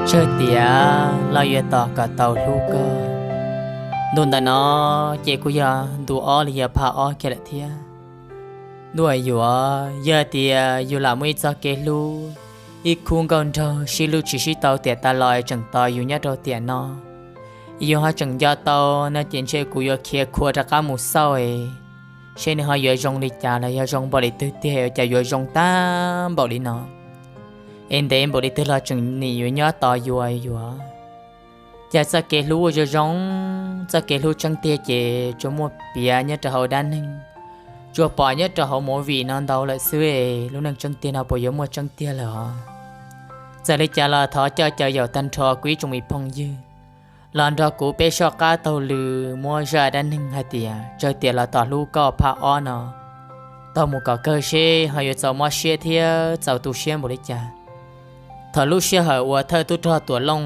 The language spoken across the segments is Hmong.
Tsawg tiam los yuav tos kom tau hlub koj. Ntu ntawm no ces kuj yog ntu ob los yog phaj ob kiag lawm thiab. Ntu uas yuav, yog tias yus lam muaj ib txoj kev hlub, ib khub nkauj nraug sib hlub tsis sib tau tiam tas los tseem tos yus nyob rau tiam no, yus ho tseem nco tau no ces ntshe kuv yuav khiav khuav rov qab mus xauj, seb nws ho yuav zoo li cas los yog zoo npaum li twg tiag, cas yuav zoo tag npaum li no, es ntev npaum li twg los tseem nim yuav nyob tos yus yuav. Cas txoj kev hlub uas zoo zoo, txoj kev hlub tseeb tiag ces tsuas muaj piav nyob rau hauv dab neeg, tsuas pom nyob rau hauv movie no ntau lawm xwb, lub neej tseeb tiag no puas yuav muaj tseeb tiag lawm os? Txawm li cas los thov coj caw yaum tag nrho kuv ib tsoom me phooj ywg los nrog kuv peb soj qab taug lw muab zaj dab neeg hais tias Tsawg tiam los tos hlub koj phaj ob no taug mus kom kawg seb ho yuav txaus mob siab thiab txaus tu siab npaum li cas. Thaum lub sij hawm uas thawj tub rog Tuam Looj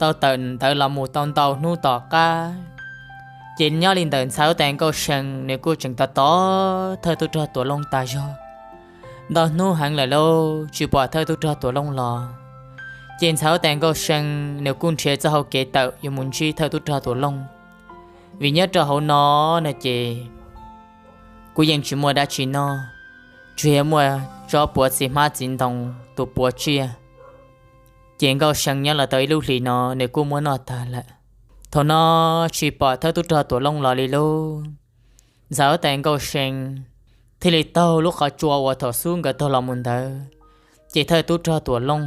tau tawm ntawd los mus tau ntau hnub tom qab, ces nyob li ntawm ntxhais huab tais Nkauj See nws kuj tseem tos tos thawj tub rog Tuam Looj tas zog ntau hnub heev lawm lauj, tsis pom thawj tub rog Tuam Looj los. Ces ntxhais huab tais Nkauj See nws kuj nrhiav txoj hau kev tawm yuav mus ntsib thawj tub rog Tuam Looj, vim nyob rau hauv no no ces kuj yeej tsis muaj dab tsi noj, tsuas yog muaj tsob puav txiv hmab txiv ntoo tus puav tsiaj. Ces Nkauj See nyob los tau ib lub hlis no nws kuj muab noj tag lawm. Thaum no tsis pom thawj tub rog Tuam Looj los li lauj. Ntxhais huab tais Nkauj See thiaj li taug lub qhov tsua uas thaum xub nkawd taug los mus ntawd, ces thawj tub rog Tuam Looj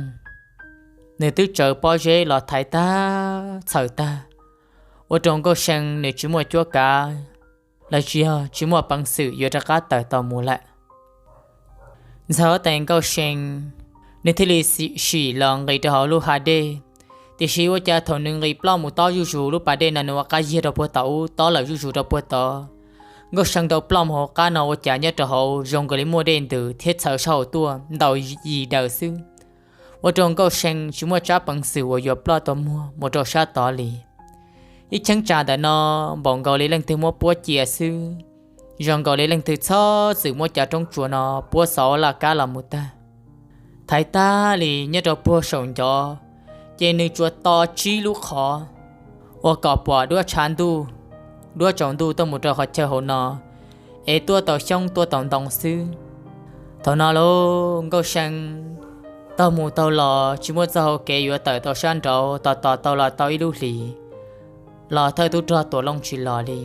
nws twb tsawv pob zeb los thaiv tag txhaws tag, ua rau Nkauj See nws tsis muaj cuab kav los tsis yog tsis muaj peev xwm yuav rov qab tawm tau mus lawm. Ntxhais huab tais Nkauj See nws thiaj li sim los nqis rau hauv lub hav dej, tiam sis ua cas thaum nws nqis ploj mus tob zuj zus lub pas dej no nws ua qab yiag rau puag tom ub tob lawm zuj zus rau puag tod. Nkauj See rau ploj mus hauv qab no ua cas nyob rau hauv zoo nkaus li muaj dej ntws thiab txhawv sab hauv tuaj ntau yim daws xwb, ua rau Nkauj See tsis muaj tsab peev xwm uas yuav ploj tau muag mus rau sab tod li. Ib cheeb tsam ntawm no npaum nkaus li leej twg muab puab cia xwb, zoo nkaus li leej twg txhob txwm muab cov roob tsua no puab xov ua laj kab los mus tag. Thaiv tag li nyob rau puag saum ncov, ces nws tsuas to tsib lub qhov uas kom pom duab tshav ntuj, duab tsaus ntuj tuaj mus rau qhov chaw hauv no, es tuaj tau xyoob tuaj tau ntoo xwb. Thaum no lauj, Nkauj See taug mus taug los tsis muaj txoj hau kev yuav tawm tau sab nraud, tos tos tau los tau ib lub hlis los thawj tub rog Tuam Looj tsis los li.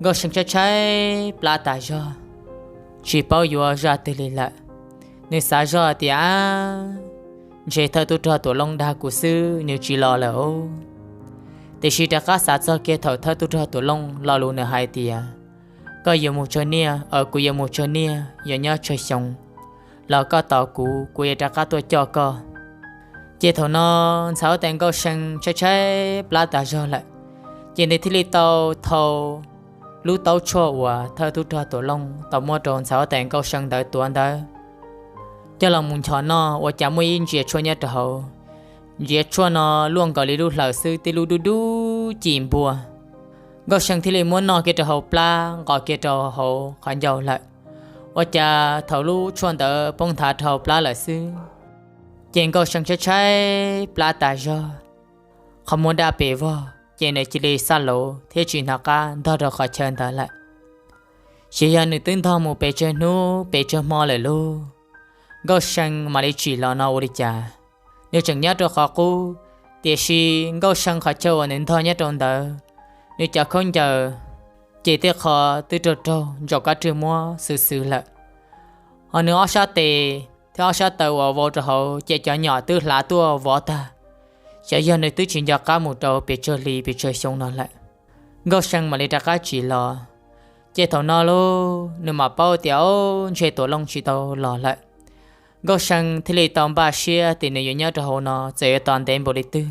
Nkauj See tshaib tshaib plab tas zog, tsis paub yuav zaj twg li lawm. Nws xav zoj tias, ntshe thawj tub rog Tuam Looj dag kuv xwb, nws tsis los lawm os. Tiam sis rov qab xav txog kiag thaum thawj tub rog Tuam Looj lo lus nws hais tias, koj yuav mus tsawg niaj, kuv yuav mus tsawg niaj, yuav nyob tsawg xyoo los koj tos kuv, kuv yuav rov qab tuaj coj koj. Ces thaum no ntxhais huab tais Nkauj See tshaib tshaib plab tas zog lawm, ces nws thiaj li tau thau lub taub tshuaj uas thawj tub rog Tuam Looj tau muab rau ntxhais huab tais Nkauj See ntawd tuav ntawd coj los mus nchos noj, ua cas muaj ib ntsiav tshuaj nyob rau hauv. Ntsiav tshuaj no luaj nkaus li lub hlaws xwb, tib lub dub dub ci npua. Nkauj See thiaj li muab noj kiag rau hauv plab, nqos kiag rau hauv qhov ncauj lawm. Ua cas thaum lub tshuaj ntawd poob nthav rau hauv plab lawm xwb, ces Nkauj See tshaib tshaib plab tas zog, qhov muag daj pes vog, ces nws cia li xab lauv thiab tsis hnov qab ntog rau qhov chaw ntawd lawm. Ces yog nws twb ntog mus pes tsawg hnub pes tsawg hmo lawm lauj, Nkauj See mam li tsim los no ua li cas? Nws tseem nyob rau qhov qub, tiam sis Nkauj See qhov chaw uas nws ntog nyob rau ntawd, nws cov khaub ncaws ces tej qho twb raug raug ntsaum kab rwg muab xwb xwb lawm. Ho nws ob sab tes thiab ob sab taw uas vau rau hauv ces cov nyom twb hlav tuaj vov tag. Xyov yog nws twb tsis nco qab mus rau pes tsawg hli pes tsawg xyoo no lawm. Nkauj See mam li rov qab tsim los, ces thaum no lauj, nws mam paub tias, o, ntshe Tuam Looj tsis tau los lawm. Nkauj See thiaj li tau npaj siab tias nws yuav nyob rau hauv no txawm yuav tos ntev npaum li twg,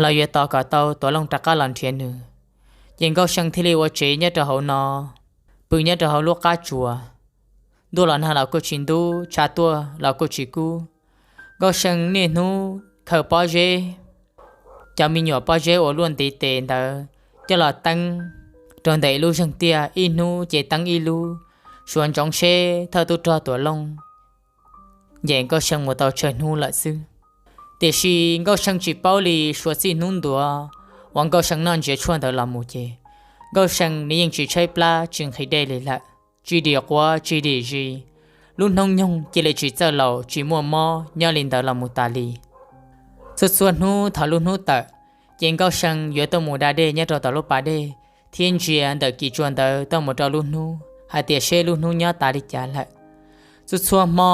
los yuav tos kom tau Tuam Looj rov qab los nrhiav nws. Ces Nkauj See thiaj li ua tsev nyob rau hauv no, pw nyob rau hauv lub qab tsuas. Ntuj los nag los kuj tsis ntub, tshav tuaj los kuj tsis kub. Nkauj See niaj hnub khaws pob zeb, cov me nyuam pob zeb uas luaj ntiv tes ntawd coj los teeb rau ntawm ib lub zeeg tiaj, ib hnub ces teeb ib lub, suav ntsoov seb thawj tub rog Tuam Looj ncaim Nkauj See mus tau tsawg hnub lawm xwb. Tiam sis Nkauj See tsis paub li, suav txij hnub ntuas uas Nkauj See noj ntsiav tshuaj ntawd los mus ces Nkauj See nws yeej tsis tshaib plab tsis nqhis dej li lawm, tsis dim quav tsis dim zis. Lub hnub nyoog cia li tsis txawj laus tsis muaj mob nyob li ntawd los mus tas li. Txhua txhua hnub thaum lub hnub tawm, ces Nkauj See yuav tuaj mus da dej nyob rau tom lub pas dej thiab ntsia ntawm kis tsua ntawd tuaj mus rau lub hnub hais tias seb lub hnub nyob tas li cas lawm. Txhua txhua hmo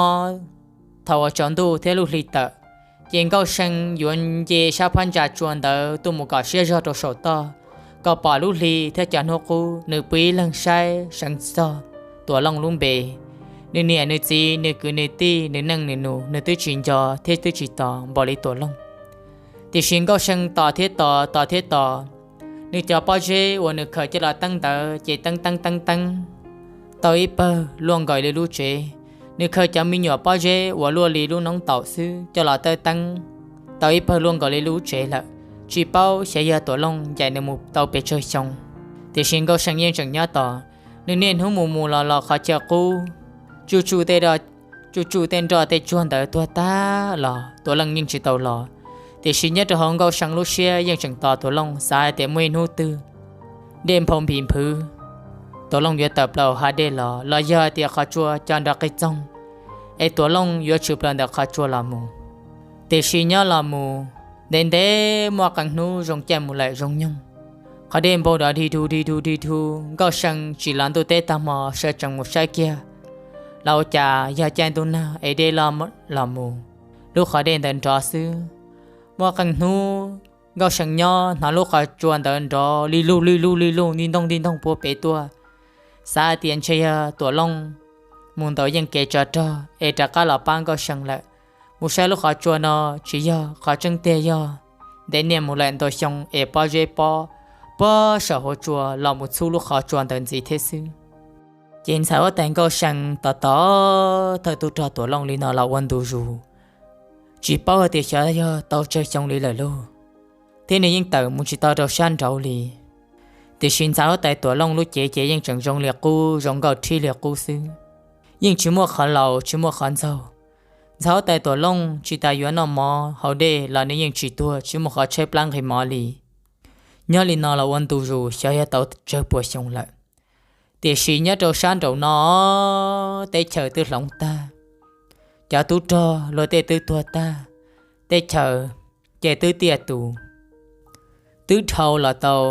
thaum uas tsaus ntuj thiab lub hli tawm, ces Nkauj See yuav nce sab phab ntsa tsua ntawd tuaj mus kom siab zog rau saum toj, kom pom lub hli thiab cov hnub qub, nws pw ib leeg saib seev txog Tuam Looj lub npe. Nws niam nws txiv nws kwv nws tij nws neej nws nus nws twb tsis nco thiab twb tsis tos npaum li Tuam Looj. Tiam sis Nkauj See tos thiab tos, tos thiab tos. Nws cov pob zeb uas nws khaws coj los teeb ntawd ces teeb teeb teeb teeb tau ib pawg luaj nkaus li lub tsev. Nws khaws cov me nyuam pob zeb uas luaj li lub noob taum xwb coj los teeb teeb tau ib pawg luaj nkaus li lub tsev lawm. Tsis paub xyov yog Tuam Looj ncaim nws mus tau pes tsawg xyoo, tiam sis Nkauj See yeej tseem nyob tos. Nws niaj hnub mus mus los los qhov chaw qub, tsuj tsuj tej, tsuj tsuj tej nroj tej tsuag ntawd tuag tag los Tuam Looj yeej tsis tau los. Tiam sis nyob rau hauv Nkauj See lub siab yeej tseem tos Tuam Looj, xav hais tias muaj ib hnub twg dej nphau npis nphwv, Tuam Looj yuav tawm plaws hav dej los, los yog tias qhov tsua co nrov qis txoog, es Tuam Looj yuav tshwm plaws ntawm qhov tsua los mus. Tiam sis nyob los mus ntev ntev muaj qee hnub zoo caij mus lawm zoo nyoog, qhov dej npau nrov dig dug dig dug dig dug, Nkauj See tsim los ntuj teb tag hmo sawv tsees mus saib kiag los ua cas yog caij ntuj nag es dej loj los mus, lub qhov dej ntawd nrov xwb. Muaj qee hnub Nkauj See nyob hnov lub qhov tsua ntawd nrov li lug li lug li lug nti ntoog nti ntoog puag pem tuaj, xav hais tias ntshe yog Tuam Looj mus ntaus yeej kev tsov rog es rov qab los pab Nkauj See lawm. Mus saib lub qhov tsua no tsis yog qhov tseeb tiag, yog ntev niaj mus lawm ntau xyoo es pob zeb pob, pob saum hauv tsua los mus txhub lub qhov tsua ntawd ntxiv thiab xwb. Ces ntxhais huab tais Nkauj See tos tos thawj tub rog Tuam Looj li no los ua ntu zus, tsis paub hais tias xyov yog tau tsawg xyoo li lawm lauj, thiab nws yeej tawm mus tsis tau rau sab nraud li. Tiam sis ntxhais huab tais Tuam Looj lub cev ces yeej tseem zoo li qub, zoo nkauj rhib li qub xwb, yeej tsis muaj qhov laus tsis muaj qhov ntxaug. Ntxhais huab tais Tuam Looj tsis tas yuav noj mov haus dej los nws yeej tsis tuag, tsis muaj qhov tshaib plab nqhis mov li. Nyob li no los ua ntu zus xyov yog tau tsawg puas xyoo lawm. Tiam sis nyob rau sab nraum no, teb chaws twb hloov tag, cov tub rog luag tej twb tuag tag, teb chaws ces twb tiaj tus, twb dhau los tau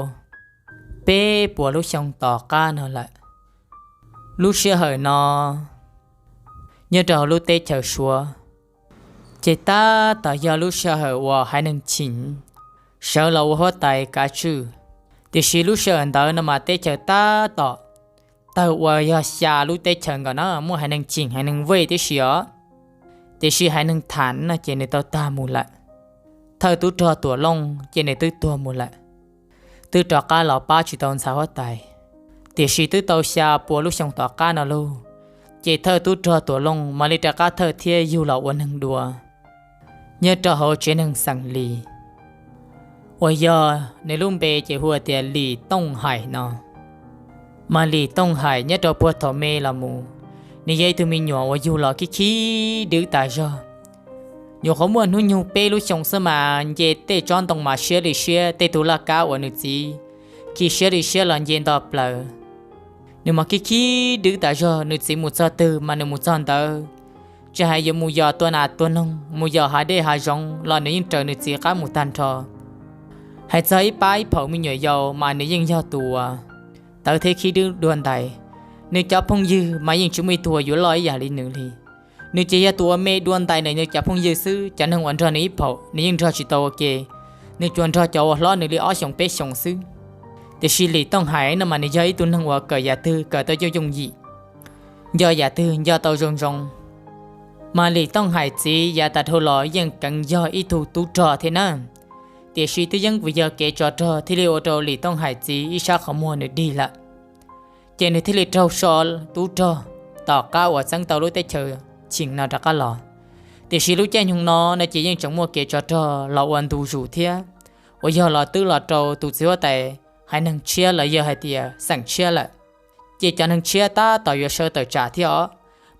peb puas lub xyoo tom qab no lawm. Lub sij hawm no, nyob rau hauv lub teb chaws Suav, ces tab tom yog lub sij hawm uas haiv neeg Chim sawv los ua huab tais kav tswj. Tiam sis lub sij hawm ntawd no mas teb chaws tab tom tawg ua yog xya lub teb chaws nkaus na, muaj haiv neeg Chim, haiv neeg Vej tib si os. Tiam sis haiv neeg Tham no ces nws tau tag mus lawm. Thawj tub rog Tuam Looj ces nws twb tuag mus lawm, twb rov qab los pab tsis tau ntxhais huab tais. Tiam sis twb tau xya pua lub xyoo tom qab no lauj, ces thawj tub rog Tuam Looj mam li rov qab thawj thiab yug los ua neeg dua nyob rau hauv tsev neeg xeem Lis, uas yog nws lub npe ces hu tias Lis Tooj Hais no. Mas Lis Tooj Hais nyob rau puag thaum me los mus, nws yog ib tug me nyuam uas yug los khib khib dwb tas zog. Nyuam qhuav muaj hnub nyoog peb lub xyoo xwb mas nce tej tsob ntoo mas siab li siab, tej tug laj kab uas nws txiv khi siab li siab los nce nto plaws. Nws mas khib khib dwb tas zog, nws txiv mus txog twg mas nws mus txog ntawd. Tsis hais yuav mus yos tua nas tua noog, mus yos hav dej hav zoov los nws yeej raws nws txiv qab mus tag nrho. Hais txog ib pab ib phaum me nyuam yaus mas nws yeej yog tus uas tawv thiab khib dwb dua ntais. Nws cov phooj ywg mas yeej tsis muaj ib tug uas yuav loj ib yam li nws li. Nws ces yog tus uas me dua ntais nws cov phooj ywg xwb, cov neeg uas nrog nws ib phaum nws yeej nrog tsis tau ua ke. Nws tsuas nrog cov uas hlob nws li ob xyoos peb xyoos xwb. Tiam sis Lis Tooj Hais no mas nws yog ib tug neeg uas kawm yam twg kawm tau yooj yooj yim, nco yam twg nco tau zoo zoo. Mas Lis Tooj Hais txiv yav tas dhau los yeej keev yog ib tug tub rog thiab na. Tiam sis twb yeej vim yog kev tsov rog thiaj li ua rau Lis Tooj Hais txiv ib sab qhov muag nws dig lawm, ces nws thiaj li raug so tub rog tom qab uas txeeb tau lub teb chaws Chim no rov qab los. Tiam sis lub caij nyoog no no ces yeej tseem muaj kev tsov rog los ua ntu zus thiab, uas yog los twb los rau tus txiv huab tais haiv neeg tshiab los yog hais tias xeem tshiab lawm. Ces cov neeg tshiab tab tom yuav sawv tawm tsam thiab os.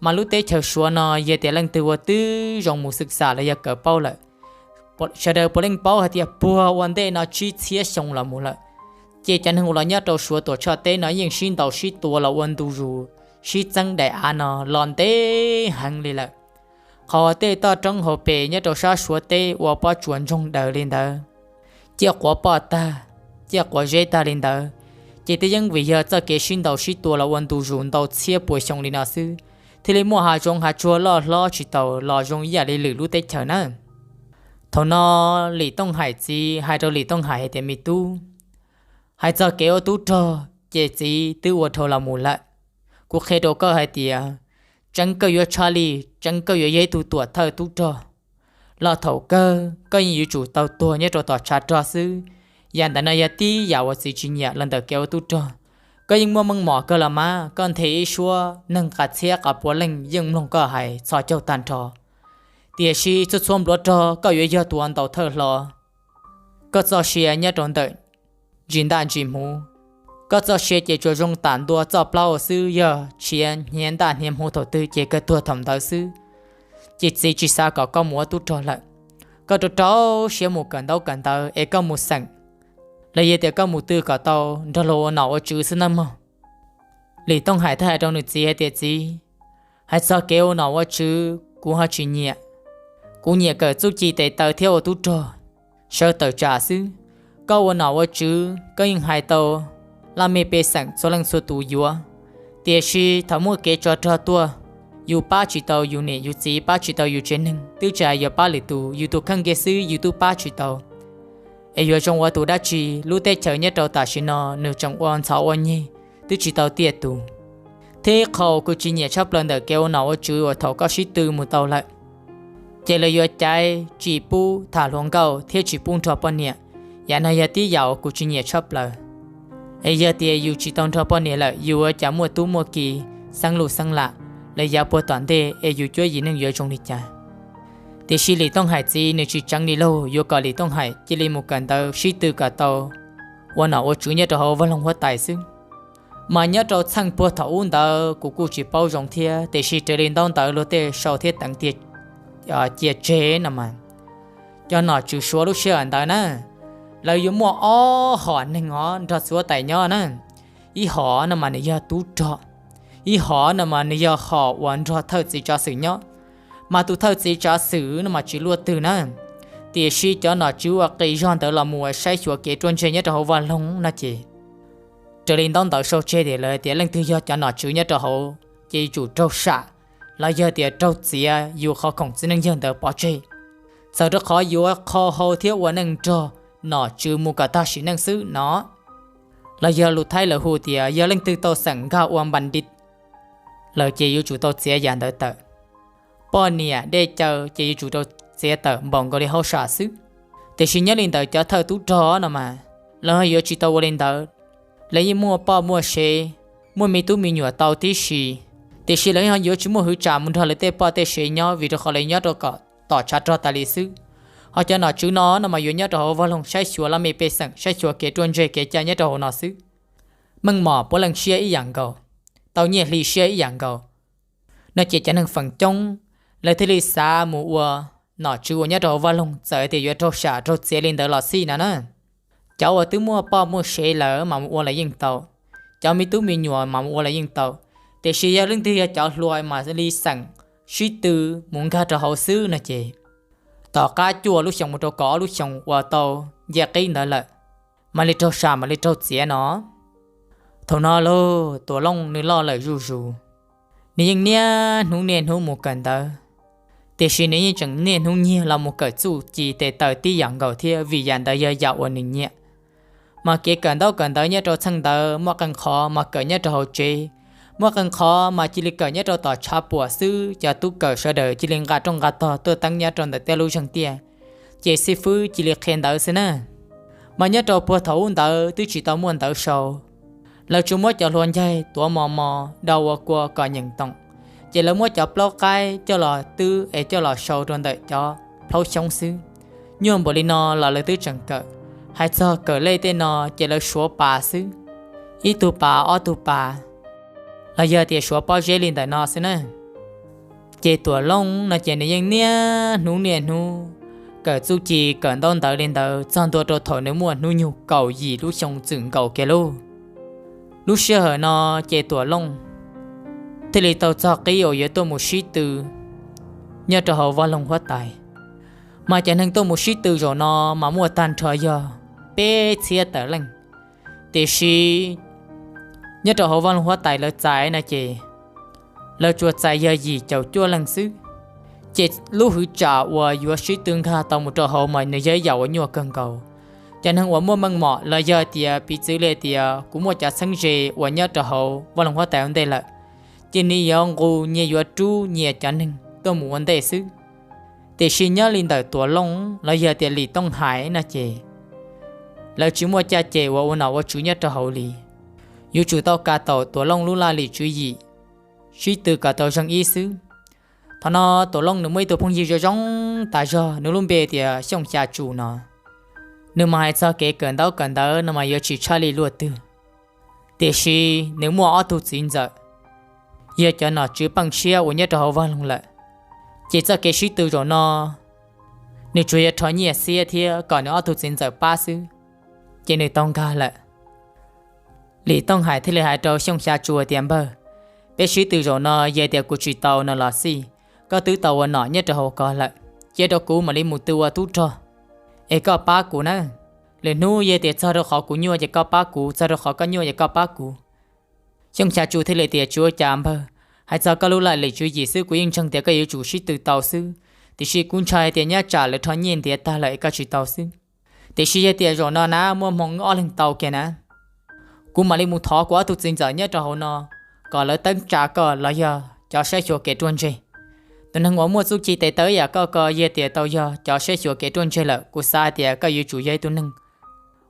Mas lub teb chaws Suav no yog tias leej twg ua twb zoo mus xwm xam los yog kawm paub lawm, sawv daws puav leej paub hais tias puag ua ntej no tsib txhiab xyoo los mus lawm, ces cov neeg uas los nyob rau Suav tuam tshoj teb no yeej sib ntaus sib tua los ua ntu zus, sib txeeb daim av no los ntev heev li lawm. Qhov uas tej toj roob hauv pes nyob rau sab Suav teb ua pob tsuas ntsoog daws li ntawd, ciaj quav poj tag, ciaj quav zeb tag li ntawd, ces twb yeej vim yog txoj kev sib ntaus sib tua los ua ntu zus ntau txhiab puas xyoo li no xwb, thiaj li muaj hav zoov hav tsuag loj hlob tsis taus los zoo ib yam li lwm lub teb chaws na. Thaum no Lis Tooj Hais txiv hais rau Lis Tooj Hais hais tias, me tub, hais txog kev ua tub rog ces txiv twb ua dhau los mus lawm. Kuv qhia rau koj hais tias, tseeb koj yuav tshaj lij, tseeb koj yuav yog ib tug tuam thawj tub rog los thaum kawg koj yeej yuav tsum tau tuag nyob rau tom tshav rog xwb. Yam ntawm no yog tib yam uas txiv tsis nyiam los ntawm kev ua tub rog. Koj yeej muaj meej mom kawg los mas, koj nthe ib suab neeg qas txhiab qas pua leej yeej mloog koj hais txhos caug tag nrho. Tiam sis txhua txhua npluav rog koj yuav yog tus ua ntaus thawj hlo. Koj txoj sia nyob rau ntawm ntsis ntaj ntsis hmuv. Koj txoj sia ces tsuas zoo tam ntua txoj plaub xwb, yog tshiav hniav ntaj hniav hmuv thaum twg ces koj tuag thaum ntawd xwb. Ces txiv tsis xav kom koj mus ua tub rog lawm. Koj rau rau siab mus kawm ntaub kawm ntawv es koj mus xeem, los yog tias koj mus twg kom tau nrog luag ua nom ua tswv xwb nawb mog. Lis Tooj Hais thiaj hais rau nws txiv hais tias, txiv, hais txog kev ua nom ua tswv kuv ho tsis nyiam. Kuv nyiam kawm txuj ci tes taw thiab ua tub rog, sawv tawm tsam xwb. Koj ua nom ua tswv koj yeej hais tau laj mej pej xeem txhua leej txhua tus yuav, tiam sis thaum muaj kev tsov rog tuaj, yus pab tsis tau yus niam yus txiv, pab tsis tau yus tsev neeg, twb tsis hais yuav pab lwm tus, yus tus kheej kiag xwb yus twb pab tsis tau. Es yuav zoo ua tus dab tsi? Lub teb chaws nyob rau tam sim no nws tseem ua ntxhov ua nyeg, twb tsis tau tiaj tus. Thiab ib qho kuv tsis nyiam tshaj plaws ntawm kev ua nom ua tswv uas thaum koj sib tw mus tau lawm, ces lawv yuav caiv tsis pub tham hluas nkauj thiab tsis pub nrog poj niam. Yam no yog tib yam uas kuv tsis nyiam tshaj plaws. Es yog tias yus tsis tau nrog poj niam lawm, yus ua cas muaj tub muaj ki, xeeb lus xeeb lam, lawv yav puag tom ntej es yus cuab yim neej yuav zoo li cas? Tiam sis Lis Tooj Hais txiv nws tsis tseev li lauj, yuav kom Lis Tooj Hais cia li mus kawm ntawv sib tw kom tau ua nom ua tswv nyob rau hauv vaj loog huab tais xwb. Mas nyob rau txheej puag thaum ub ntawd kuv kuj tsis paub zoo thiab, tiam sis raws li ntaub ntawv luag tej sau thiab teev cia tseg no mas, cov nom tswv Suav lub sij hawm ntawd na, lawv yuav muaj ob hom neeg os nrog txiv huab tais nyob na. Ib hom no mas nws yog tub rog, ib hom no mas nws yog hom uas nrog thawj txiv tsav xwm nyob. Mas tus thawj txiv tsav xwm no mas tsis luaj twg na, tiam sis cov nom tswv uas qis zog ntawd los mus uas saib xyuas kev ruaj ntseg nyob rau hauv vaj loog no ces, raws li ntaub ntawv sau tseg tias lawv tias leej twg yog cov nom tswv nyob rau hauv ces yuav tsum raug sam, los yog tias raug txiav yus qhov khoom txiv neej yawg ntawd pov tseg, txawm rau qhov yuav kho hau thiab ua neej nrog nom tswv mus kom tag sim neej xwb no. Los yog lus Thaib lawv hu tias yog leej twg tau xeem nkag ua npas nti lawm ces yuav tsum tau txiav yam ntawd tawm. Poj niam dej caw ces yuav tsum rau txiav tawm npaum nkaus li hauj sam xwb. Tiam sis nyob li ntawd cov thawj tub rog no mas, lawv yuav tsis tau ua li ntawd. Lawv yeej muaj poj muaj sev, muaj me tub me nyuam tau tib si, tiam sis lawv yeej yuav tsis muaj hwv tsam mus nrog lawv tej poj tej sev nyob, vim rau qhov lawv nyob rau kom tom tshav rog tas li xwb. Ho cov nom tswv no no mas yuav nyob rau hauv vaj loog saib xyuas laj mej pej xeem, saib xyuas kev ruaj ntseg kev cai nyob rau hauv no xwb. Meej mom puav leej siab ib yam nkaus, tau nyiaj hli siab ib yam nkaus. No ces cov neeg feem coob lawv thiaj li xav mus ua nom tswv uas nyob rau hauv vaj loog, txawm tias yuav raug sam raug txiav li ntawd los xij no na. Cov uas twb muaj poj muaj sev lawm mas mus ua los yeej tau, cov me tub me nyuam mas mus ua los yeej tau. Tiam sis yog leej twg yog cov hluas mas li xeem sib tw mus nkag rau hauv xwb no ces, tom qab cuaj lub xyoos mus rau kaum ob lub xyoos uas tau nce qib ntawd lawm, mam li raug sam mam li raug txiav no. Thaum no lauj, Tuam Looj nws loj lawm zuj zus, nws yeej niaj hnub niaj hnub mus kawm ntawv, tiam sis nws yeej tseem niaj hnub nyiag los mus kawm txuj ci tes taw tib yam nkaus thiab, vim yam ntawd yog yam uas nws nyiam. Mas kev kawm ntaub kawm ntawv nyob rau txheej ntawd muaj qee qhov mas kawm nyob rau hauv tsev, muaj qee qhov mas cia li kawm nyob rau tom tshav puam xwb, cov tub kawm sawv daws cia li nqa rooj nqa tog tuaj teeb nyob rau ntawm tej lub zeeg tiaj. Ces xib fwb cia li qhia ntawv xwb na. Mas nyob rau puag thaum ub ntawd twb tsis tau muaj ntawv sau, lawv tsuas muab cov hlua ncaig tuav mos mos do ua kua kom nyeem toom, ces lawv muab cov plaub qaib coj los twb es coj los sau rau ntawm cov plaub xyoob xwb. Nyuaj npaum li no los lawv twb tseem kawm. Hais txog kawm lej tej no ces lawv suav pas xwb, ib tug pas ob tug pas, los yog tias suav pob zeb li ntawm no xwb na. Ces Tuam Looj no ces nws yeej niaj hnub niaj hnub kawm txuj ci kawm ntaub ntawv li ntawd txog ntua rau thaum nws muaj hnub nyoog kaum yim lub xyoo txwm nkaus kiag lauj. Lub sij hawm no ces Tuam Looj thiaj li tau txog qib uas yuav tuaj mus sib tw nyob rau hauv vaj loog huab tais. Mas cov neeg tuaj mus sib tw zaum no mas muaj tag nrho yog peb txhiab tawm leej. Tiam sis nyob rau hauv vaj loog huab tais lawv txais no ces lawv tsuas txais yog yim caum cuaj leej xwb. Ces lub hwv tsam uas yuav sib tw nkag tau mus rau hauv mas nws yog ib yam uas nyuaj kawg nkaus. Cov neeg uas muaj meej mom los yog tias piv txwv li tias kuv muaj cov txheeb ze uas nyob rau hauv vaj loog huab tais ua ntej lawm, ces nws yuav nqus nyias yuav rub nyias cov neeg tuaj mus ua ntej xwb. Tiam sis nyob li ntawm Tuam Looj los yog tias Lim Tooj Hais no ces lawv tsis muaj caj ces uas ua nom ua tswv nyob rau hauv li. Yuav tsum tau kav taum Tuam Looj lub laj lim tswv yim, sib tw kom tau zeeg ib xwb. Thaum no Tuam Looj nws muaj ib tug phooj ywg zoo zoo tas zog, nws lub npe tias Xyooj Xya Tsu no. Nws mas hais txog kev kawm ntaub kawm ntawv no mas yuav tsis tshaj li luaj twg, tiam sis nws muaj ob tug txiv ntxawm yog cov nom tswv peej siab uas nyob rau hauv vaj loog lawm. Ces txoj kev sib tw zaum no nws tsuas yog rho nyiaj xiab thiab kom nws ob tug txiv ntxawm pab xwb, ces nws tau nkag lawm. Lim Tooj Hais thiaj li hais rau Xyooj Xya Tsu tias, Npawg, peb sib tw zaum no yog tias kuv tsis tau no los xij, koj twb tau ua nom nyob rau hauv ko lawm, cia rau kuv mam li mus tw ua tub rog, es koj pab kuv na. Lwm hnub yog tias txog rau qhov kuv nyuaj ces koj pab kuv, txog rau qhov koj nyuaj ces koj pab kuv. Xyooj Xya Tsu thiaj li tias, Tsis ua cas npawg, hais txog koj lub laj lim tswv yim xwb kuv yeej ntseeg tias koj yuav tsum sib tw tau xwb, tiam sis kuv ntshai tias nyob tsam lawv rho nyiaj ntiav tag lawm es koj tsis tau xwb. Tiam sis yog tias zaum no na muaj hmoo ob leeg tau kiag na, kuv mam li mus thov kuv ob tug txiv ntxawm nyob rau hauv no kom lawv teeb tsa koj los yog cov saib xyuas kev ruaj ntseg. Tus neeg uas muaj txuj ci tes taw ib yam koj ko yog tias tau yog cov saib xyuas kev ruaj ntseg lawm, kuv xav hais tias koj yuav tsum yog ib tug neeg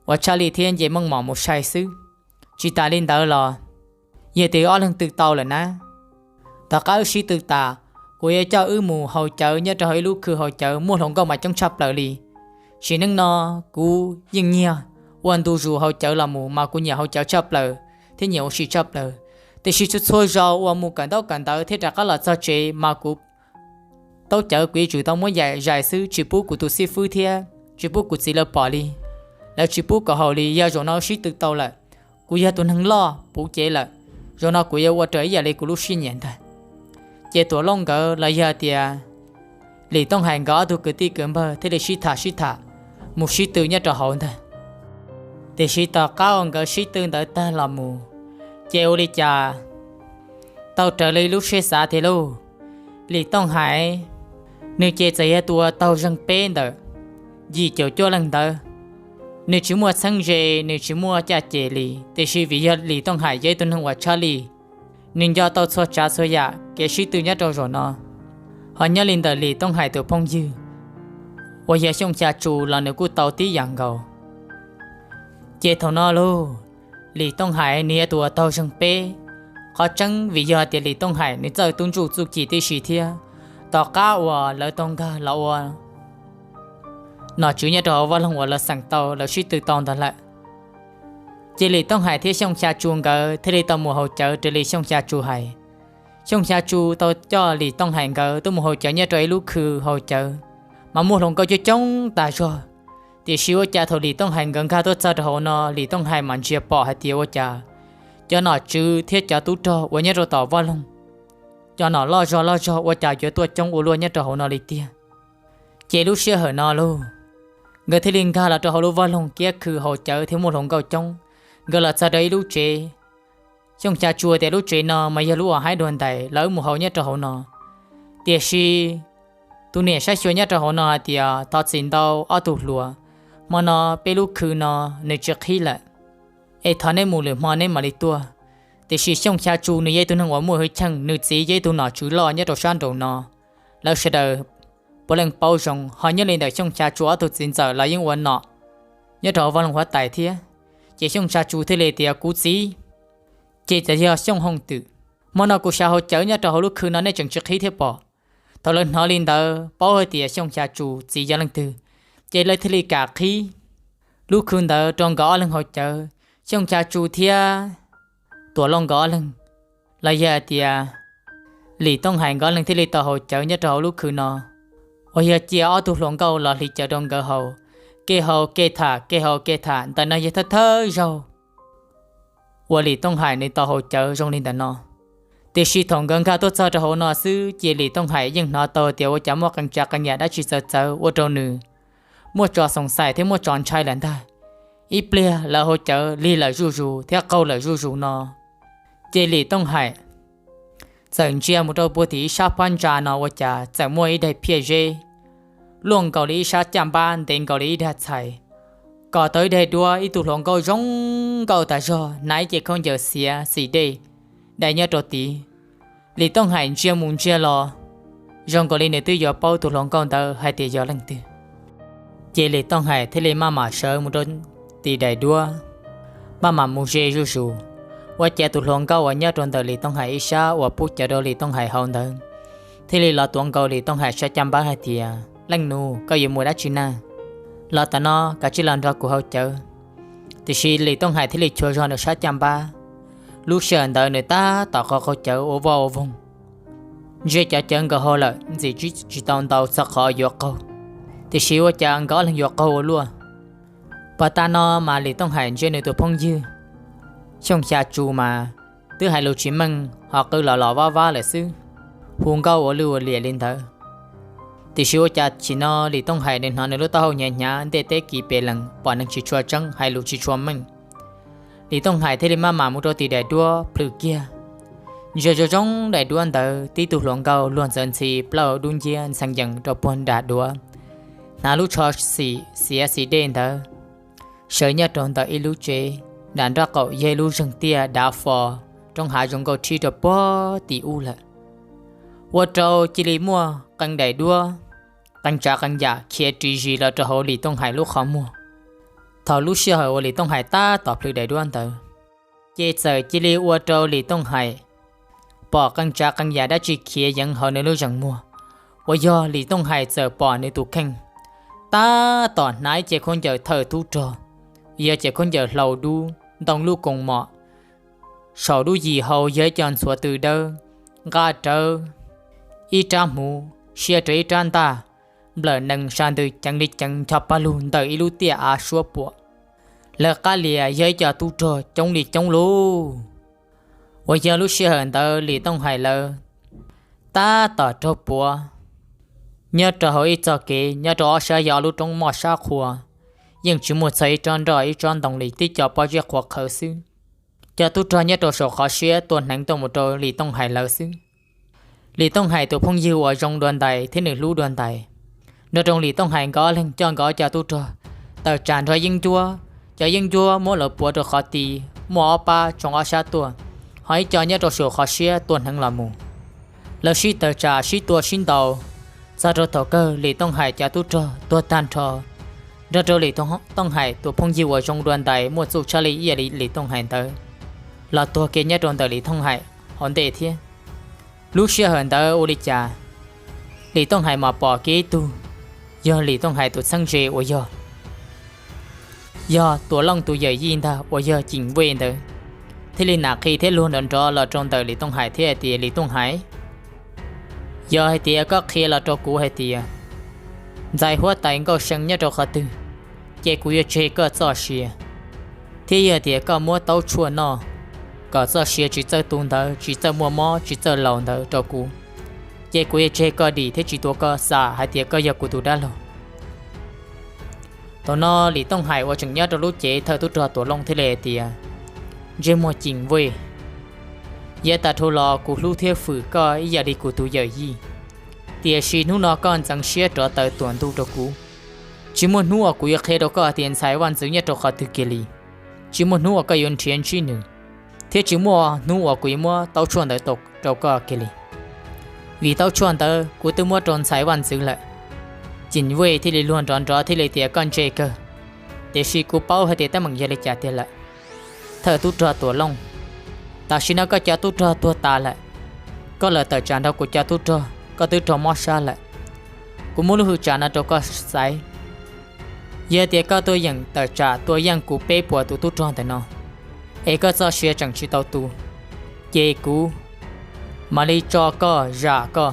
uas tshaj lij thiab nce meej mom mus sai xwb. Tsis tas li ntawd los yog tias ob leeg tw tau lawm na, tom qab wb sib tw tas, kuv yuav coj wb mus haus cawv nyob rau hauv ib lub khw haus cawv muaj hluas nkauj mas coob tshaj plaws li. Sim neej no kuv yeej nyiag ua ntu zus haus cawv los mus mas kuv nyiam haus cawv tshaj plaws thiab nyiam ua si tshaj plaws. Tiam sis txhua txhua zaus uas mus kawm ntaub kawm ntawv thiab rov qab los txog tsev mas kuv taub cawv kuv yuav tsum tau muab zais xwb, tsis pub kuv tus xib fwb thiab tsis pub kuv txiv lawv pom li. Lawv tsis pub kom haus li. Yog zaum no sib tw tau lawm, kuv yog tus neeg loj puv cev lawm, zaum no kuv yuav ua raws ib yam li kuv lub siab nyiam ntag. Ces Tuam Looj nkawd los yog tias Lim Tooj Hais nkawd ob tug kwv tij kwv npawg thiaj li sib tham sib tham mus sib tw nyob rau hauv ntag. Tiam sis tom qab uas nkawd sib tw ntawd tag los mus, ces ua li cas tau raws li lub siab xav tiag lauj. Lim Tooj Hais, nws ces txawm yog tus uas taug zeeg peb ntawm yim caum cuaj leej ntawd. Nws tsis muaj txheeb ze, nws tsis muaj caj ces li, tiam sis vim yog Lim Tooj Hais yog ib tug neeg uas tshaj lij, nws nco tau txhua tsav txhua yam kev sib tw nyob rau zaum no. Ho nyob li ntawm Lim Tooj Hais tus phooj ywg uas yog Xyooj Xya Tsu los nws kuj tau tib yam nkaus. Ces thaum no lauj, Lim Tooj Hais nws yog tus uas taug zeeg peb. Qhov tseeb vim yog tias Lim Tooj Hais nws txawj tub ntsuj txuj ci tib si thiab. Tom qab uas lawv tau nkag los ua nom tswv nyob rau hauv vaj loog uas lawv xeem tau lawv sib tw tau ntawd lawm, ces Lim Tooj Hais thiab Xyooj Xya Tsu nkawd thiaj li tau mus haus cawv raws li Xyooj Xya Tsu hais. Xyooj Xya Tsu tau coj Lim Tooj Hais nkawd tuaj mus haus cawv nyob rau ib lub khw haus cawv, mas muaj hluas nkauj coob coob tas zog. Tiam sis ua cas thaum Lim Tooj Hais nkawd nkag tuaj txog rau hauv no, Lim Tooj Hais mas ntsia pom hais tias ua cas cov nom tswv thiab cov tub rog uas nyob rau tom vaj loog, cov nom loj zog loj zog ua cas yuav tuaj coob ua luaj nyob rau hauv no li tiag. Ces lub sij hawm no lauj, nkawd thiaj li nkag los rau hauv lub vaj loog kiab khw haus cawv thiab muaj hluas nkauj coob. Nkawd los txog rau ib lub tsev. Xyooj Xya Tsu tias lub tsev no mas yog lub uas haib dua ntais, lawv mus haus nyob rau hauv no. Tiam sis tus niam saib xyuas nyob rau hauv no hais tias, Thov txim ntau ob tug hluas, hmo no peb lub khw no nws tsis qhib lawm, es thov neb mus lwm hmo neb mam li tuaj. Tiam sis Xyooj Xya Tsu nws yog ib tug neeg uas muaj hwj chim, nws txiv yog ib tug nom tswv loj nyob rau sab nraum no, lawv sawv daws puav leej paub zoo, ho nyob li ntawm Xyooj Xya Tsu ob tug txiv ntxawm los yeej ua nom nyob rau hauv vaj loog huab tais thiab. Ces Xyooj Xya Tsu thiaj li tias, Kuv txiv ces yog Xyooj Hooj Twm. Hmo no kuv xyav haus cawv nyob rau hauv lub khw no nej tseem tsis qhib thiab pom? Thaum lawv hnov li ntawd paub hais tias Xyooj Xya Tsu txiv yog leej twg, ces lawv thiaj li kam qhib lub khw ntawd rau nkawd ob leeg haus cawv. Xyooj Xya Tsu thiab Tuam Looj nkawd ob leeg, los yog hais tias Lis Tooj Hais nkawd ob leeg thiaj li tau haus cawv nyob rau hauv lub khw no. Uas yog cia ob tug hluas nkauj los hliv cawv rau nkawd haus, kev haus kev tham, kev haus kev tham, ntawm no yog thawj thawj zaug uas Lis Tooj Hais nws tau haus cawv zoo li ntawm no. Tiam sis thaum nkawd nkag tuaj txog rau hauv no xwb ces Lis Tooj Hais yeej hnov tau tias ua cas muaj qee tsav qee yam dab tsi txawv txawv ua rau nws muaj tso xoom xais thiab muaj tso ntshai lawm ntag. Ib pliag lawv haus cawv lig lawm zuj zus thiab qaug lawm zuj zus no, ces Lis Tooj Hais txawm ntsia mus rau puag tim ib sab phab ntsa no ua cas txawm muaj ib daim phiaj zeb luaj nkaus li ib sab caj npab, ntev nkaus li ib daig txhais, kom tau ib daim duab, ib tug hluas nkauj zoo nkauj tas zog hnav ib ce khaub ncaws xiav xim dej dai nyob rau tid. Lis Tooj Hais ntsia mus ntsia los, zoo nkaus li nws twb yuav paub tus hluas nkauj ntawd hais tias yog leej twg. Ces Lis Tooj Hais thiaj li maj mam sawv mus rau tim daim duab, maj mam mus ze zuj zus. Ua cas tus hluas nkauj uas nyob rau ntawm Lis Tooj Hais ib sab uas pub cawv rau Lis Tooj Hais haus ntawd thiaj li los tuav nkaus Lis Tooj Hais sab caj npab hais tias, Leej nus, koj yuav mus dab tsi na? Los tam no kav tsij los nrog kuv haus cawv. Tiam sis Lis Tooj Hais thiaj li chua zog nws sab caj npab. Lub sij hawm ntawd nws tab tom qaug qaug cawv ua vaj ua voog, ntsia cov cawv nkawd haus lawm ntxim tsis tau ntau txog qhov yuav qaug, tiam sis ua cas nkawd ob leeg yuav qaug ua luaj. Pos tas no mas Lis Tooj Hais ntsia nws tus phooj ywg Xyooj Xya Tsu mas twb hais lus tsis meej ho qw los los vab vab lawm xwb, hu nkauj ua lwj ua liam li ntawd. Tiam sis ua cas chim no Lis Tooj Hais nws hnov nws lub taub hau hnyav hnyav, ntiaj teb kis pes lees, pom neeg tsis tshua tseeb, hais lus tsis tshua meej. Lis Tooj Hais thiaj li maj mam mus rau tim daim duab plhws kiag, ntsia zoo zoo daim duab ntawd tib tug hluas nkauj luag ntxawv ntxhi, plaub hau dub nciab ntxhee yees rau puag nram duav, hnav lub tsho xim xiav xim dej ntawd sawv nyob rau ntawm ib lub tsev, nram nraub qaum yog ib lub zeeg tiaj dav fo, roob hav zoo nkauj rhib rau puag tim ub lawm. Ua rau cia li muaj qee daim duab, qee tsav qee yam khiav ris zis los rau hauv Lis Tooj Hais lub qhov muag. Thaum lub sij hawm uas Lis Tooj Hais tab tom plhws daim duab ntawd, ces txawm cia li ua rau Lis Tooj Hais pom qee tsav qee yam dab tsi khiav yeev hauv nws lub zeeg muag, uas yog Lis Tooj Hais txawm pom nws tus kheej tab tom hnav ib ce khaub ncaws thawj tub rog, yog ce khaub ncaws hlau dub, ntoo lub koos mom, saum lub yim hau yog ib co ntxhuav tw dawb, nqa rawv ib rab hmuv, siab rawv ib rab ntaj, nplawm nees sa ntws ceev li ceev ncho paj lug ntawm ib lub tiaj av suab puam. Lawv qab lias yog ib co tub rog coob li coob lug, uas yog lub sij hawm ntawd Lis Tooj Hais lawv tab tom raug puav nyob rau hauv ib txoj kev nyob rau ob sab yog ob lub roob moj sab qhua, yeej tsis muaj txog ib tsob nroj ib tsob ntoo li, tib co pob zeb qhuav qhawv xwb. Cov tub rog nyob rau saum qhov siab tua hneev tuaj mus rau Lis Tooj Hais lawv xwb. Lis Tooj Hais tus phooj ywg uas zoo dua ntais thiab nws hlub dua ntais, nrog rau Lis Tooj Hais nkawd ob leeg coj nkawd ob co tub rog tawm tsam nrog yeeb ncuab. Cov yeeb ncuab muab lawv puav rau qhov tid, muaj ob pab tsoo ob sab tuaj, ho ib co nyob rau saum qhov siab tua hneev los mus. Lawv sib tawm tsam sib tua sib ntaus, txog rau thaum kawg Lis Tooj Hais cov tub rog tuag tag nrho, nrog rau Lis Tooj Hais tus phooj ywg uas zoo dua ntais muaj txuj tshaj li ib yam li Lis Tooj Hais ntawd los tuag kiag nyob rau ntawm Lis Tooj Hais hauv ntej thiab. Lub sij hawm ntawd ua li cas Lis Tooj Hais mam pom kiag ib tug yog Lis Tooj Hais tus txheeb ze uas yog, yog Tuam Looj tus yawm yij ntag uas yog Cim Vej ntawd, thiaj li nam qhi thiab luag nrov nrov los rau ntawm Lis Tooj Hais thiab hais tias, Lis Tooj Hais, yog hais tias koj qhia los rau kuv hais tias ntxhais huab tais Nkauj See nyob rau qhov twg, ces kuv yuav tseg koj txoj sia, thiab yog tias koj muab taub tshuaj noj kom txoj sia tsis txawj tu ntawd, tsis txawj muaj mob tsis txawj laus ntawd rau kuv, ces kuv yuav tseg koj dim thiab tsis tuav koj xa hais tias koj yog kuv tus dab laug. Thaum no Lis Tooj Hais uas tseem nyob rau lub cev thawj tub rog Tuam Looj thiaj li hais tias, Ntsej muag Cim Vej, yav tas dhau los kuv hlub thiab fwm koj ib yam li kuv tus yawm yij, tiam sis hnub no koj ntxeev siab rov taw tuam ntuj rau kuv. Tsis muaj hnub uas kuv yuav qhia rau koj tias ntxhais vaj ntxwv nyob rau qhov twg kiag li. Tsis muaj hnub uas koj yuav nrhiav ntsib nws, thiab tsis muaj hnub uas kuv yuav muab taub tshuaj ntawd rau koj kiag li. Vim taub tshuaj ntawd kuv twb muab rau ntxhais vaj ntxwv lawm. Cim Vej thiaj li luag nrov nrov thiaj li tias, Koj ntse kawg, tiam sis kuv paub hais tias teeb meem yog li cas tiag lawm. Thawj tub rog Tuam Looj, tam sim no koj cov tub rog tuag tas lawm, koj los tawm tsam nrog kuv cov tub rog koj twb raug mob sab lawm. Kuv muab lub hwj tsam no rau koj xaiv. Yog tias koj tuaj yeem tawm tsam tua yeej kuv peb puas tus tub rog ntawm no, es koj txoj sia tseem tsis tau tu, ces kuv mam li tso koj zam koj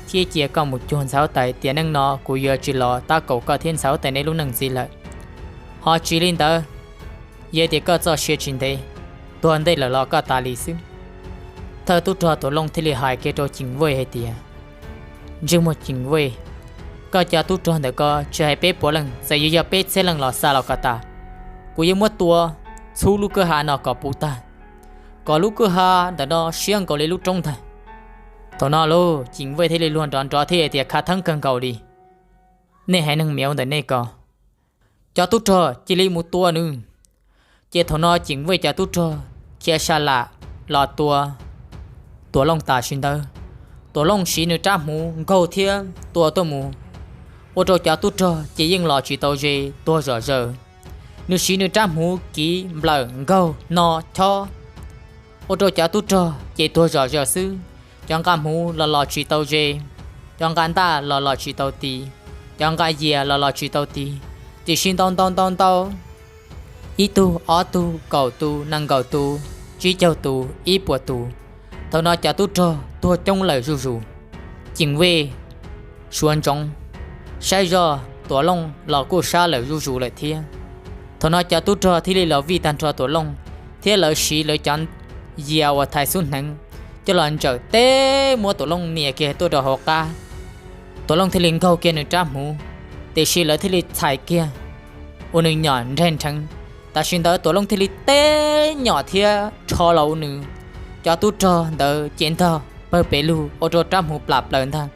thiab cia koj mus cuag ntxhais huab tais tiam neej no. Kuv yuav tsis los tab kaum koj thiab ntxhais huab tais nej lub neej ntxiv lawm. Ho tsis li ntawd, yog tias koj txoj sia tsis ntev, tuag ntej lawm los koj tas li xwb. Thawj tub rog Tuam Looj thiaj li hais kiag rau Cim Vej hais tias, Ntsej muag Cim Vej, koj cov tub rog ntawm koj tsis hais peb puas leej, txawm yuav yog peb txhiab leej los xa los kom tas, kuv yuav muab tua txhub lub kwj ha no kom puv tag, kom lub kwj ha ntawm no siab nkaus li lub roob ntag. Thaum no lauj, Cim Vej thiaj li luag nrov nrov thiab tias, Khav theeb kawg nkaus li, nej haiv neeg miav ntawm nej ko, cov tub rog cia li mus tua nws. Ces thaum no Cim Vej cov tub rog khiav sa lam los tua Tuam Looj tam sim ntawd. Tuam Looj siv nws rab hmuv nkaug thiab tua tuaj mus, ua rau cov tub rog ces yeej los tsis tau ze, tuag zom zaws. Nws siv nws rab hmuv kiv nplawm nkaug no chob, ua rau cov tub rog ces tuag zom zaws xwb. Cov nqa hmuv los los tsis tau ze, cov nqa ntaj los los tsis tau ti, cov nqa yias los los tsis tau ti, tiam sis ntau ntau ntau ntau, ib tug, ob tug, kaum tus, nees nkaum tus, tsib caug tus, ib puas tus. Thaum no cov tub rog tuag coob lawm zuj zus. Cim Vej suav ntsoov saib zoj, Tuam Looj los kuj sab lawm zuj zus lawm thiab. Thaum no cov tub rog thiaj li los vij tag nrho Tuam Looj, thiab lawv siv lawv cov yias uas thaiv xub hneev coj los ntsawm teb muab Tuam Looj nias kiag tuaj rau hauv qab. Tuam Looj thiaj li nkaug kiag nws rab hmuv, tiam sis lawv thiaj li txhais kiag ua nws nyom nreg nrheev. Tam sim ntawd Tuam Looj thiaj li teb nyom thiab rho los ua nws cov tub rog ntawd ces ntog pawg pes lug ua rau rab hmuv plam plaws ntag.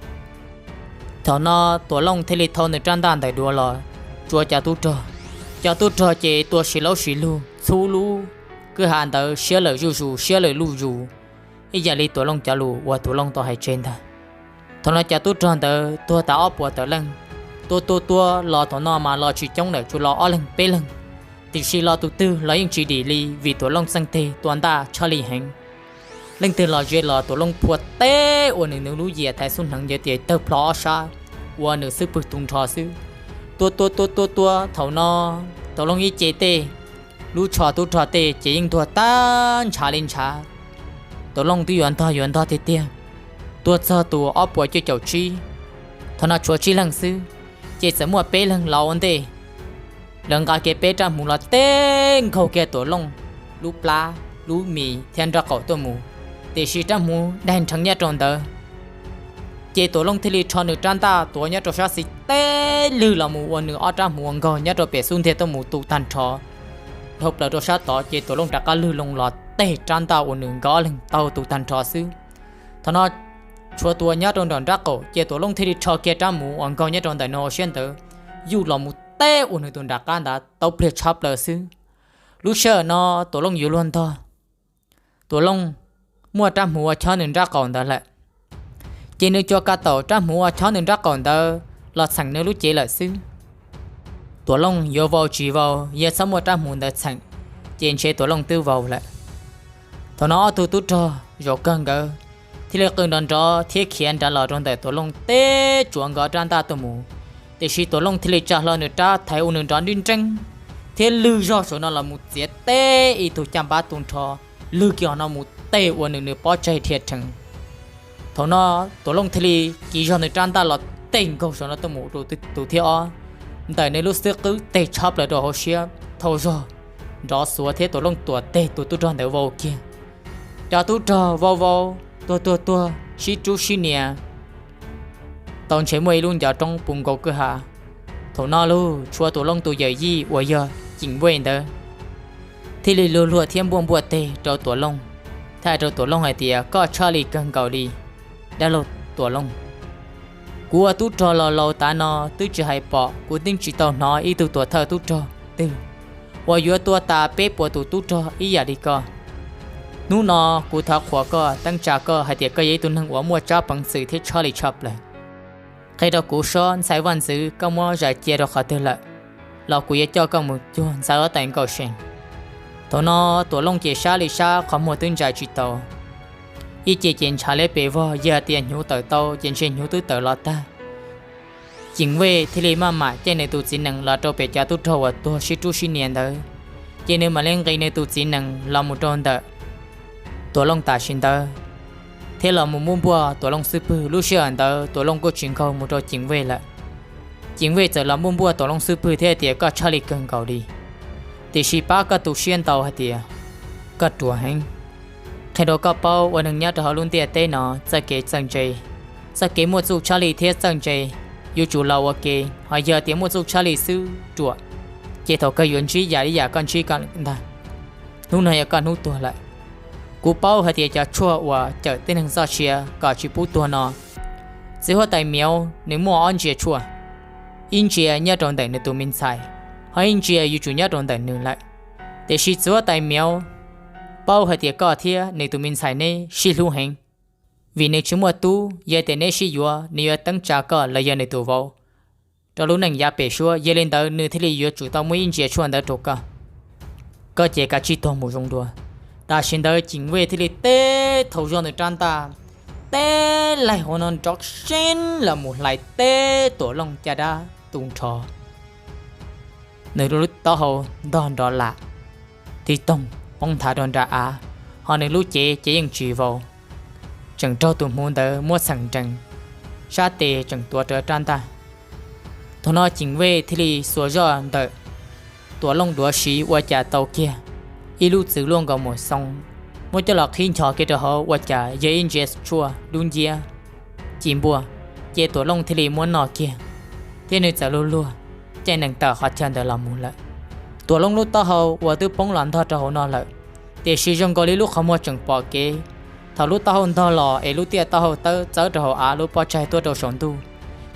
Thaum no Tuam Looj thiaj li thau nws rab ntaj ntawm duav los tsuav cov tub rog. Cov tub rog ces tua si laub si lug txhub lub kwj ha ntawd siab lawm zuj zus, siab lawm zuj zus, ib yam li Tuam Looj cov lus uas Tuam Looj tau hais tseg ntag. Thaum no cov tub rog ntawd tuag tas ob puas tawm leej, tua tua tua los thaum no mas los tsis coob lawm, tsuas los ob leeg peb leeg, tiam sis los tus twg los yeej tsis dim li vim Tuam Looj txeej teg tua ntaj tshaj lij heev. Leej twg los ze los Tuam Looj phua teb ua nws, nws lub yias thaiv xub hneev yog tias tawg plho ob sab, ua nws xwb pwg tu nrho xwb. Tua tua tua tua tua thaum no Tuam Looj ib ce tej, lub tsho tub rog tej ces yeej tuag tag ntshav li ntshav. Tuam Looj twb yuav ntog yuav ntog tiag tiag, tuag txog tus ob puas cuaj caum tsib, thaum no tshuav tsib leeg xwb, ces txawm muaj peb leeg los ua ntej. Lawv nqa kiag peb rab hmuv los teb nkaug kiag Tuam Looj lub plab, lub mis thiab nraub qaum tuaj mus, tiam sis rab hmuv daig nrheev nyob rau ntawd. Ces Tuam Looj thiaj li rho nws rab ntaj tuav nyob rau sab xis teb lwg los mus ua nws ob rab hmuv uas nkaug nyob rau pem xub ntiag tuaj mus tu tag nrho dhau plaws rau sab tod, ces Tuam Looj rov qab lwg loo los teg rab ntaj uas nws nkawd ob leeg tau tu tag nrho xwb. Thaum no tshuav tus uas nyob rau nram nraub qaum, ces Tuam Looj thiaj li rho kiag rab hmuv uas nkaug nyob rau ntawm nws hauv siab ntawd, yuj los mus teb ua nws tus nram qab ntawd tau pliag tshab plaws xwb. Lub sij hawm no Tuam Looj yuav luag ntog, Tuam Looj muaj rab hmuv uas chob nws nraub qaum ntawd lawm, ces nws tsuas kav taum rab hmuv uas chob nws nraub qaum ntawd los txheem nws lub cev lawm xwb. Tuam Looj yuav vau tsis vau, yog txhob muaj rab hmuv ntawd txheem, ces ntshe Tuam Looj twb vau lawm. Thaum no ob tug tub rog zaum kawg nkawd thiaj li qw nrov nrov thiab khiav nrad los rau ntawm Tuam Looj teb tsuav nkawd ob rab ntaj tuaj mus, tiam sis Tuam Looj thiaj li tsa hlo nws rab thaiv ua nws nrov nreeb nreeb, thiab lwg zog saum no los mus txiav teb ib tug caj npab tu nrho, lwg kiag no mus teg ua nws nws pob tsaig dhia rhees. Thaum no Tuam Looj thiaj li kiv zog nws rab ntaj los teg nkaug saum no tuaj mus rau tus thib ob, ntawm nws lub xub qwb teg tshab plaws rau hauv siab, thau zog nrov xuav thiab Tuam Looj tuam teg tus tub rog ntawd vau kiag. Cov tub rog vau vau, tuag tuag tuag, sib rub sib nias, tau ntshe muaj ib lub ncov roob puv nkaus kwj ha. Thaum no lauj, tshuav Tuam Looj tus yawm yij uas yog Cim Vej ntawd thiaj li luag luag thiab npuaj npuaj teg rau Tuam Looj, thiab hais rau Tuam Looj hais tias, Koj tshaj li kawg nkaus li, dab laug Tuam Looj. Kuv ua tub rog los laus tas no twb tsis hais pom, kuv twb tsis tau hnov ib tug tuam thawj tub rog twg uas yuav tua tas peb puas tus tub rog ib yam li koj. Hnub no kuv thov qhuas koj, teeb tsa koj hais tias koj yog ib tug neeg uas muaj tsab peev xwm thiab tshaj li tshaj plaws. Qhia rau kuv seb ntxhais vaj ntxwv koj muab zais cia rau qhov twg lawm, los kuv yuav coj koj mus cuag ntxhais huab tais Nkauj See. Thaum no Tuam Looj ces sab li sab qhov muag twb ntsais tsis tau. Ib ce ces ntshav liab pes vog, yog tias hnyuv tawm tau ces ntshe hnyuv twb tawm los tag. Cim Vej thiaj li maj mam caij nws tus txiv nees los rau pem cov tub rog uas tuag sib rub sib nias ntawd, ces nws mam li nqis nws tus txiv nees los mus rau ntawm Tuam Looj tam sim ntawd, thiab los mus npuaj npuaj Tuam Looj xub pwg. Lub sij hawm ntawd Tuam Looj kuj tsis nkaug mus rau Cim Vej lawm. Cim Vej txawm los npuaj npuaj Tuam Looj xub pwg thiab tias, koj tshaj li kawg nkaus li, tiam sis pab koj tu siab ntau hais tias koj ruam heev. Qhia rau koj paub, ua neeg nyob rau hauv lub ntiaj teb no txoj kev txawj ntse, txoj kev muaj txuj tshaj li thiab txawj ntse yuav tsum los ua ke, ho yog tias muaj txuj tshaj li xwb ruam, ces thaum kawg yuav ntsib yam li yam koj ntsib ko ntag. Hnub no yog koj hnub tuag lawm. Kuv paub hais tias cov tshuaj uas cawm tej neeg txoj sia kom tsis pub tuag no, txiv huab tais Miav nws muaj ob ntsia tshuaj, ib ntsia nyob rau ntawm nws tus me ntxhais, ho ib ntsia yuav tsum nyob rau ntawm nws lawm. Tiam sis txiv huab tais Miav paub hais tias koj thiab nws tus me ntxhais neb sib hlub heev, vim nws tsis muaj tub, yog tias neb sib yuav nws yuav teeb tsa koj los yog nws tus vauv rau lub neej yav pem suab. Yog li ntawd nws thiaj li yuav tsum tau muab ib ntsia tshuaj ntawd rau koj. Koj ces kav tsij tuag mus zoo dua. Tam sim ntawd Cim Vej thiaj li teb thaum zoj nws rab ntaj, teb laig hauv no nrov seeb los mus hlais teb Tuam Looj caj dab tu nrho. Nws lub taub hau ntog nrov lam, tig toog poob nthav rau nram av, ho nws lub cev ces yeej tsis vau, tseem raug tus hmuv ntawd muab txheem nrees, sab tes tseem tuav rawv rab ntaj. Thaum no Cim Vej thiaj li xuas zoj ntawm Tuam Looj duav siv ua cas tau kiag ib lub txwv luaj nkaus mus xoo, muab coj los qhib nchos kiag rau hauv ua cas yog ib ntsia tshuaj dub nciab ci npuaj, ces Tuam Looj thiaj li muab noj kiag, thiab nws txawm luag luag caij nees tawm qhov chaw ntawd los mus lawm. Tuam Looj lub taub hau uas twb poob los ntog rau hauv no lawm, tiam sis zoo nkaus li lub qhov muag tseem pom kev. Thaum lub taub hau ntog los es lub tiaj taub hau tawb txawb rau hauv av, lub pob tsaig tuaj rau saum ntuj,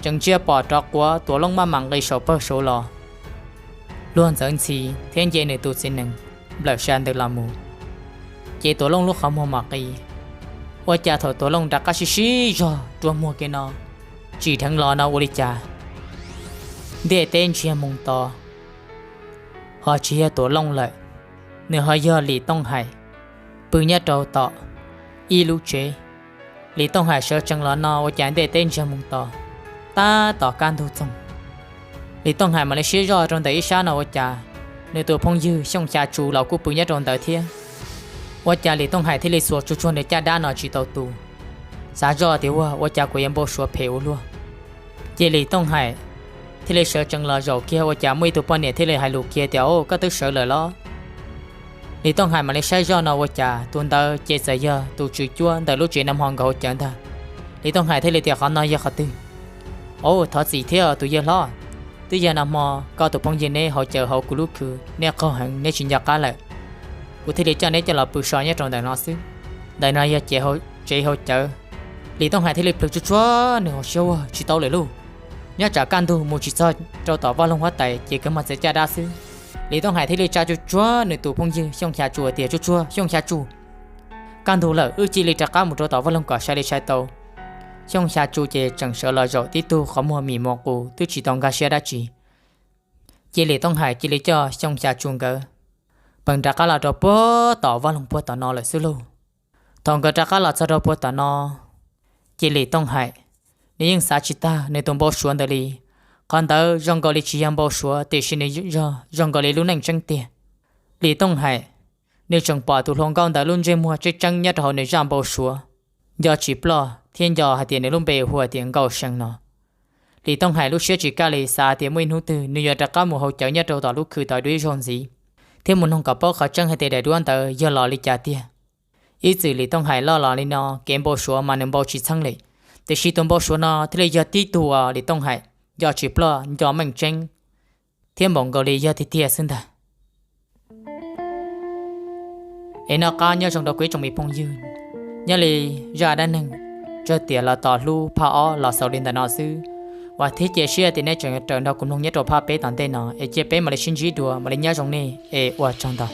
tseem ntsia pom rov quav Tuam Looj maj mam nqis saum pawg saud los, luag ntxawv ntxhi thiab nce nws tus txiv nees nplawm sab ntawd los mus. Ces Tuam Looj lub qhov muag mam qis. Ua cas thaum Tuam Looj rov qab sib sib zog rua muag kiag no, tsim dheev los no ua li cas ntiaj teb ntsiag moo to, ho tsis yog Tuam Looj lawm, nws ho yog Lis Tooj Hais pw nyob rau tom ib lub tsev. Lis Tooj Hais sawv tsees los no ua cas ntiaj teb ntsiag moo to, tab tom kaj ntug txoog. Lis Tooj Hais mam li siab zoj rau ntawm ib sab no ua cas nws tus phooj ywg Xyooj Xya Tsu los kuj pw nyob rau ntawd thiab. Ua cas Lis Tooj Hais thiaj li xuas tsuag tsuag nws caj dab no tsis tau tu, xav zoj tias ua ua cas kuv yuav npau suav phem ua luaj. Ces Lis Tooj Hais thiaj li sawv tsees los zaum kiag ua cas muaj ib tug poj niam thiaj li hais lus kiag tias, Au, koj twb sawv lawm los? Lis Tooj Hais mam li saib zoj no ua cas tus ntawd ces txawm yog tus tswv cuab ntawm lub tsev nag hmo nkaus hauv cawv ntag. Lis Tooj Hais thiaj li tias, Qhov no yog qhov twg? Au, thov txim thiab tus yawg hlob, twb yog nag hmo koj tus phooj ywg neb haus cawv hauv kuv lub khw, neb qaug heev neb tsis nco qab lawm, kuv thiaj li coj neb coj los pw so nyob rau ntawm no xwb. Ntawm no yog tsev haus cawv. Lis Tooj Hais thiaj li plhws tsuag tsuag nws hauv siab ua, Tsis tau lawm lauj, nyob tsam kaj ntug mus tsis txog rau tom vaj loog huab tais ces kawg muag txiav caj dab xwb. Lis Tooj Hais thiaj li tsa tsuag tsuag nws tus phooj ywg Xyooj Xya Tsu tias, Tsuag tsuag Xyooj Xya Tsu, kaj ntug lawm, wb cia li rov qab mus rau tom vaj loog kom sai li sai tau. Xyooj Xya Tsu ces tseem sawv los zaum tib tug qhov muag mim mos qus twb tsis tau nkag siab dab tsi. Ces Lis Tooj Hais cia li coj Xyooj Xya Tsu nkawd peem rov qab los rau puag tom vaj loog puag tom no lawm xwb lauj. Thaum nkawd rov qab los txog rau puag tom no, ces Lis Tooj Hais nws yeej xav tsis tag nws tus npau suav ntawd li. Qhov ntawd zoo nkaus li tsis yog npau suav tiam sis nws yog zoo nkaus li lub neej tseeb tiag. Lis Tooj Hais nws tseem pom tus hluas nkauj ntawd lub ntsej muag tseeb tseeb nyob rau hauv nws zaj npau suav, nco tsis ploj thiab nco hais tias nws lub npe hu tias Nkauj See no. Lis Tooj Hais lub siab tsis kaj li, xav tias muaj ib hnub twg nws yuav rov qab mus haus cawv nyob rau tom lub khw tod dua ib zaug ntxiv, thiab mus noog kom paub qhov tseeb hais tias daim duab ntawd yog los li cas tiag. Ib txwm Lis Tooj Hais loj los li no kev npau suav mas nws npau tsis txheeb li, tiam sis tus npau suav no thiaj li yog tib tug uas Lis Tooj Hais nco tsis ploj nco meej tseeb, thiab npaum nkaus li yog tiag tiag xwb ntag. Es noj qab nyob zoo rau kuv ib tsoom me phooj ywg, nyob li zaj dab neeg Tsawg Tiam Los Tos Hlub phaj ob los xaus li ntawm no xwb. Vam thiab cia siab tias nej tseem raws nrog kuv mloog nyob rau phaj peb tom ntej no, es cia peb mam li sib ntsib dua, mam li nyob zoo nej es ua tsaug ntau.